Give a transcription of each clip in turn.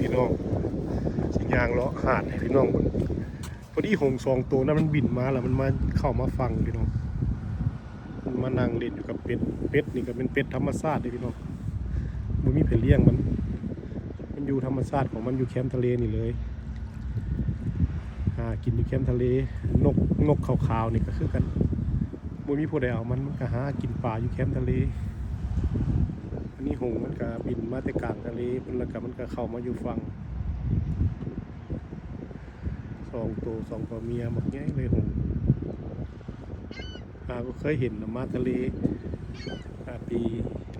ພີ່ນ້ອງ ຊິຍ່າງເລາະຫາດໃຫ້ພີ່ນ້ອງເບິ່ງ. ພໍດີຫົງສອງໂຕນັ້ນມັນບິນມາ ແລ້ວມັນມາ ເຂົ້າມາຝັ່ງພີ່ນ້ອງ. ມັນມານັ່ງຫຼິ້ນຢູ່ກັບເປັດ. ເປັດນີ້ກໍເປັນເປັດທຳມະຊາດເດ້ພີ່ນ້ອງ ບໍ່ມີໃຜລ້ຽງມັນ. ມັນຢູ່ທຳມະຊາດຂອງມັນຢູ່ແຄມທະເລນີ້ເລີຍ ຫາກິນຢູ່ແຄມທະເລ. ນົກ ນົກຂາວໆນີ້ກໍຄືກັນ ບໍ່ມີຜູ້ໃດເອົາມັນ ມັນກໍຫາກິນປາຢູ່ແຄມທະເລ. ອັນນີ້ຫົງມັນກໍບິນມາແຕ່ກາງທະເລພຸ້ນ ແລ້ວກໍມັນກໍເຂົ້າມາຢູ່ຝັ່ງ. ສອງໂຕ ສອງຜົວເມຍ ບັກໃຫຍ່ເລີຍຫົງ. ຫາກໍເຄີຍເຫັນນະ ມາທະເລ ອາ ປີ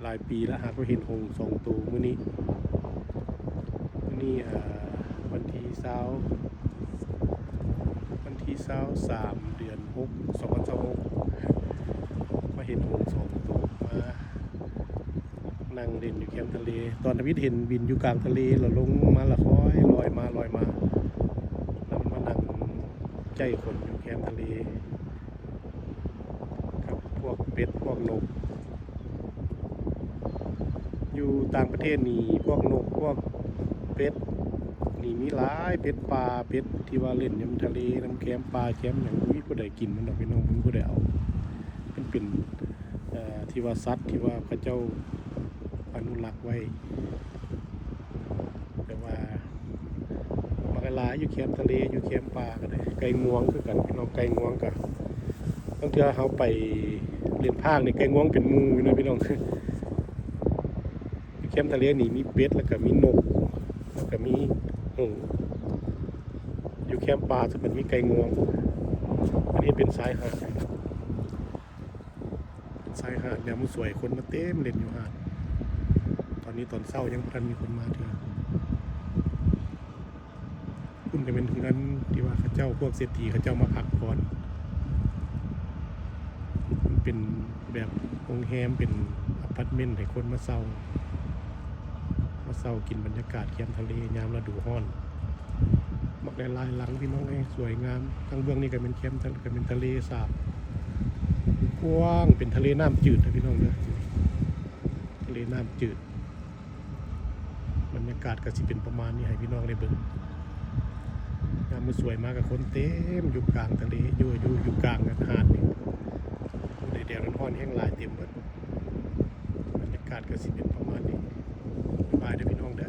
ຫຼາຍປີແລ້ວ ຫາກໍເຫັນຫົງສອງໂຕ. ມື້ນີ້ ມື້ນີ້ ອາ ວັນທີຊາວ ວັນທີຊາວສາມ ເດືອນຫົກ ສອງພັນຊາວຫົກ ມາເຫັນຫົງສອງໂຕ ມາ ນັ່ງຫຼິ້ນຢູ່ແຄມທະເລ. ຕອນທຳອິດເຫັນບິນຢູ່ກາງທະເລ ແລ້ວລົງມາ ແລ້ວຄ່ອຍລອຍມາ ລອຍມາ ແລ້ວມັນມານັ່ງໄຈ້ຂົນຢູ່ແຄມທະເລ ກັບພວກເປັດພວກນົກ. ຢູ່ຕ່າງປະເທດນີ້ ພວກນົກພວກເປັດນີ້ມີຫຼາຍ ເປັດປ່າ ເປັດທີ່ວ່າຫຼິ້ນນຳທະເລ ນຳແຄມປ່າແຄມຫຍັງ ບໍ່ມີຜູ້ໃດກິນມັນດອກພີ່ນ້ອງ ບໍ່ມີຜູ້ໃດເອົາ. ມັນເປັນ ເອີ ທີ່ວ່າສັດທີ່ວ່າເຂົາເຈົ້າອະນຸລັກໄວ້ ແຕ່ວ່າມັນກໍຫຼາຍຢູ່ແຄມທະເລ ຢູ່ແຄມປ່າກໍໄດ້. ໄກ່ງວງຄືກັນພີ່ນ້ອງ ໄກ່ງວງກໍ ບາງເທື່ອເຮົາໄປເລນພາກນີ້ ໄກ່ງວງເປັນໝູ່ຢູ່ນະພີ່ນ້ອງ. ຢູ່ແຄມທະເລນີ້ມີເປັດ ແລ້ວກໍມີນົກ ແລ້ວກໍມີຫົງ. ຢູ່ແຄມປ່າຈະເປັນມີໄກ່ງວງ. ອັນນີ້ເປັນຊາຍຫາດ ເປັນຊາຍຫາດຍາມມື້ສວຍ ຄົນມາເຕັມເລ່ນຢູ່ຫາດ. ຕອນນີ້ຕອນເຊົ້າຍັງບໍ່ທັນມີຄົນມາເທື່ອ. ພຸ້ນກໍແມ່ນເຮືອນທີ່ວ່າເຂົາເຈົ້າ ພວກເສດຖີເຂົາເຈົ້າມາພັກຜ່ອນ. ມັນເປັນແບບໂຮງແຮມ ເປັນອາພາດເມັນໃຫ້ຄົນມາເຊົ່າ ມາເຊົ່າກິນບັນຍາກາດແຄມທະເລຍາມລະດູຮ້ອນ. ບັກຫຼາຍໆຫຼັງພີ່ນ້ອງເອີຍ ສວຍງາມ. ທາງເບື້ອງນີ້ກໍແມ່ນແຄມ ກໍແມ່ນທະເລສາບ ກວ້າງ ເປັນທະເລນ້ຳຈືດເດີພີ່ນ້ອງເດີ ທະເລນ້ຳຈືດ. ບັນຍາກາດກໍຊິເປັນປະມານນີ້ໃຫ້ພີ່ນ້ອງໄດ້ເບິ່ງ. ຍາມມື້ສວຍມາກໍຄົນເຕັມຢູ່ກາງທະເລ ຢູ່ ຢູ່ ຢູ່ກາງຫາດນີ້ ແດດໆຮ້ອນໆແຮງຫຼາຍເຕັມເບິດ. ບັນຍາກາດກໍຊິເປັນປະມານນີ້. ບາຍເດີພີ່ນ້ອງເດີ.